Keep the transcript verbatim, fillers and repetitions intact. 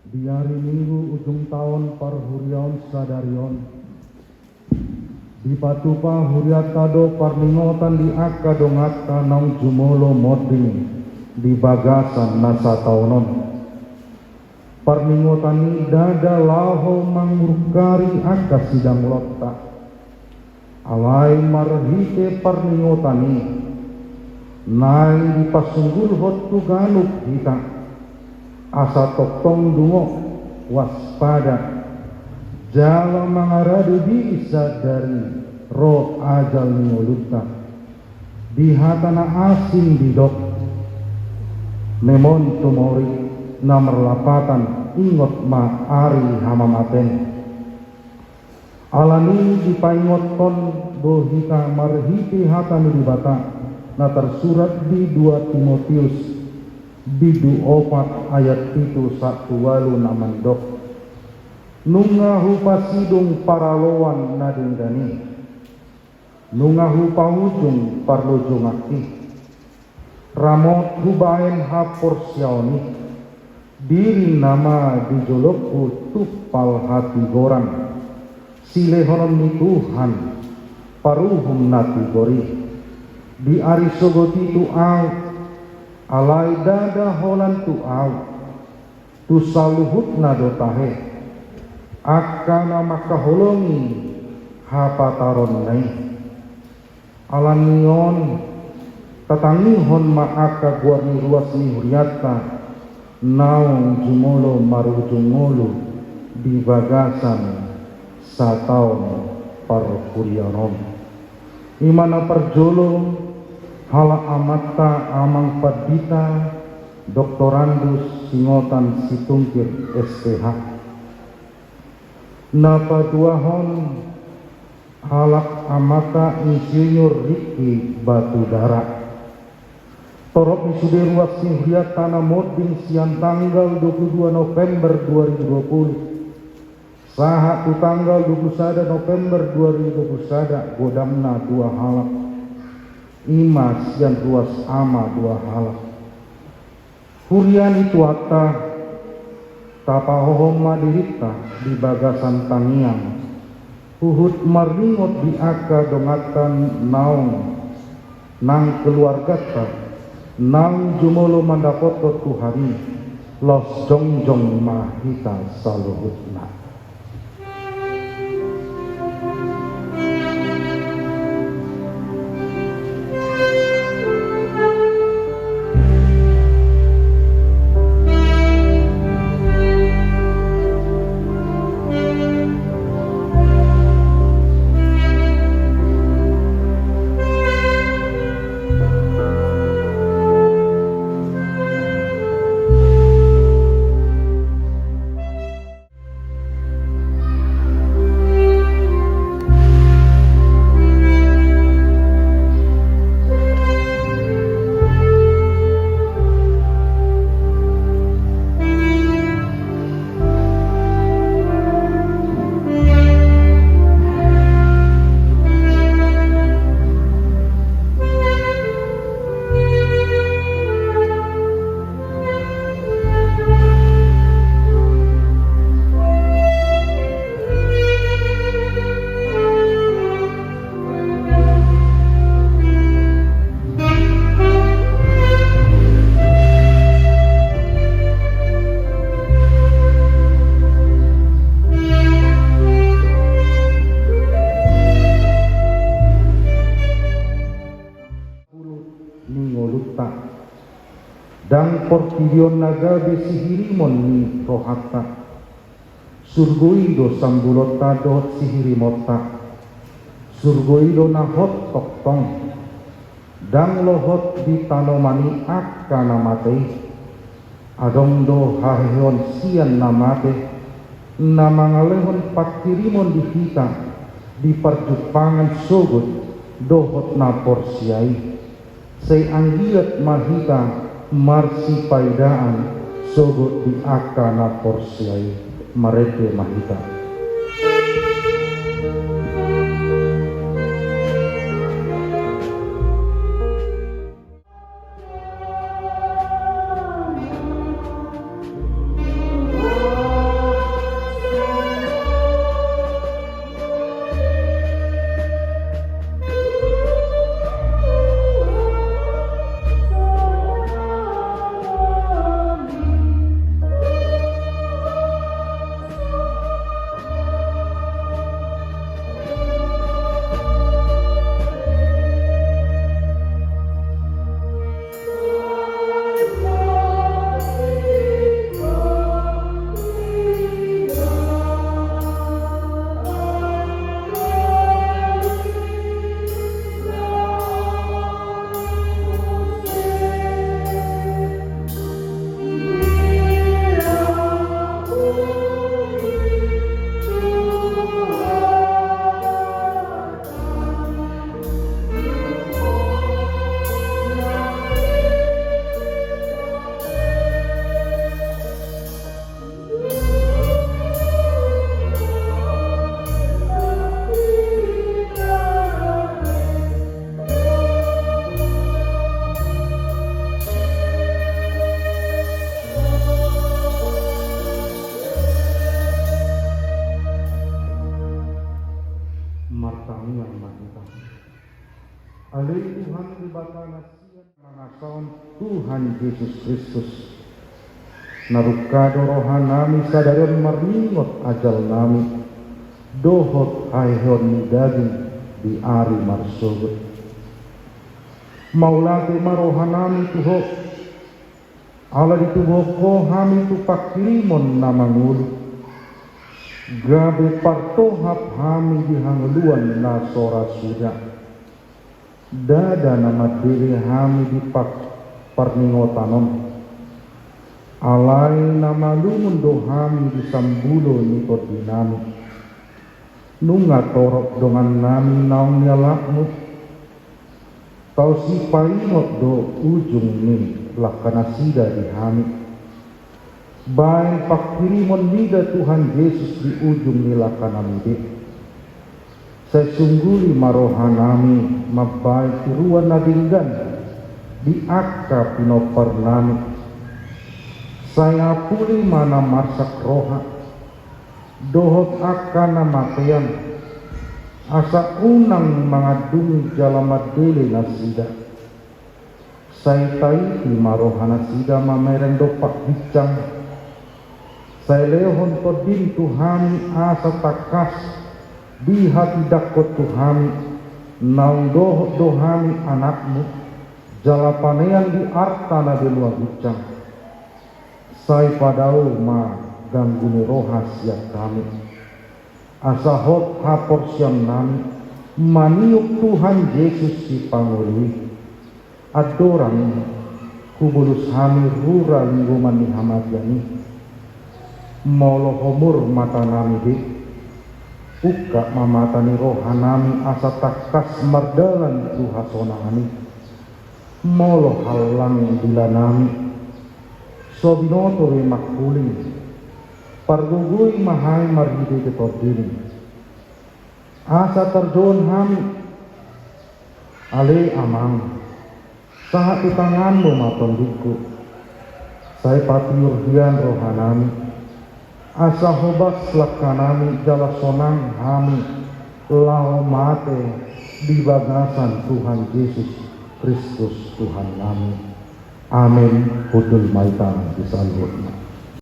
Di ari Minggu ujung taon parhuriaon sadari on, dipatupa hurianta do parningotan di angka donganta naung jumolo monding di bagasan na sataon on. Parningotan i ndada laho mangurungkari angka sidang lonta. Alai marhite parningotan i, naeng dipasunggulhon tu ganup hita, asa tongtong dungo waspada, jala mangarade diri sadari ro ajal ni ngolunta. Di hata na asing didok, memento mori, na marlapatan ingot ma ari hamamaten. Alani i dipaingothon do hita marhite hata ni Debata na tarsurat di dua Timoteus bindu opat ayat pitu sahat tu ualu na mandok: Nunga hupasidung paraloan na denggan i, nunga hupaujung parlojonganki. Ramot hubaen haporseaon i, diri nama di jolongku tumpal hatigoran, silehonon ni Tuhan paruhum na tigor i. Di ari sogot i tu ahu, alai ndada holan tu ahu, tu saluhutna do tahe angka na mangkaholongi hapataronna i. Alani on, tatangihon ma angka goar ni ruas ni hurianta naung jumolo marujung ngolu di bagasan sataon parhuriaon on. I ma na parjolo, halak amanta Amang Pandita Doktorandus Singotan Situngkir, S Ph. Na paduahon, halak amanta Insinyur Riki Batudara. Torop ni sude ruas ni hurianta na monding sian tanggal dua puluh dua November dua ribu dua puluh sahat tu tanggal dua puluh sada November dua ribu dua puluh sada, godangna dua halak. I ma sian ruas ama dua halak. Huria ni Tuhanta, tapahohom ma dirinta di bagasan tangiang, huhut maringot di angka donganta naung, nang keluarganta naung jumolo mandapothon Tuhan i, laos jongjong ma hita saluhutna. Ni ngolunta. Ndang portibi on na gabe sihirimon ni rohanta. Surgo i do sambulonta dohot sihirimonta. Surgo i do na hot tongtong. Ndang lohot di tanoman i angka na mate i. Adong do haheheon sian na mate, na mangalehon panghirimon di hita di parjumpangan sogot dohot na porsea i. Sai anggiat ma hita marsipaidaan sogot di angka na porsea i. Marende ma hita. Tuhan Debata na sian mangasahon Tuhan Jesus Kristus. Na rungka do rohanami sadari on marningot ajalnami dohot haheheon ni daging di ari marsogot. Mauliate ma rohanami tu Ho, ala ditubuhon Ho hami tu pangkirimon na mangolu, gabe partohap hami di hangoluan na so ra suda. Ndada na mandele hami di pa-, parningotan on. Alai na malungun do hami di sambulo ni tondinami. Nunga torop dongannami naung nialapmu. Tau sipaingot do ujung ni langkanasida di hami. Baen pangkirimon mida Tuhan Jesus di ujung ni langkanami be. Sai sungguli ma rohanami mambaen tiruan na denggan di angka pinomparnami. Sai apuli ma na marsak roha dohot angka na matean, asa unang mangandungi jala mandele nasida. Sai taiti ma rohanasida mamereng dompak ginjang. Sai lehon tondim tu hami asa tangkas dihatindangkon tu hami, naung dohot do hami anakmu, jala panean di arta na banua ginjang. Sai padao ma ganggu ni roha sian hami. Asa hot haporseaonnami maniop Tuhan Jesus Sipangolu i. Andorang hubolus hami rura linggoman ni hamatean i. Molo homur matanami be, ungkap ma mata ni rohanami asa tangkas mardalan tu hasonangan i. Molo hallang dilanami, so binoto be mangkuling, pargogoi ma hami marhitehite tondim. Asa tarjou hami, ale Amang, sahat tu tanganmu ma tondingku. Sai patiur hian rohanami, asa hobas langkanami jala sonang hami laho mate di bagasan Tuhan Jesus Kristus Tuhannami. Amen. Hundul ma hita di saluhutna.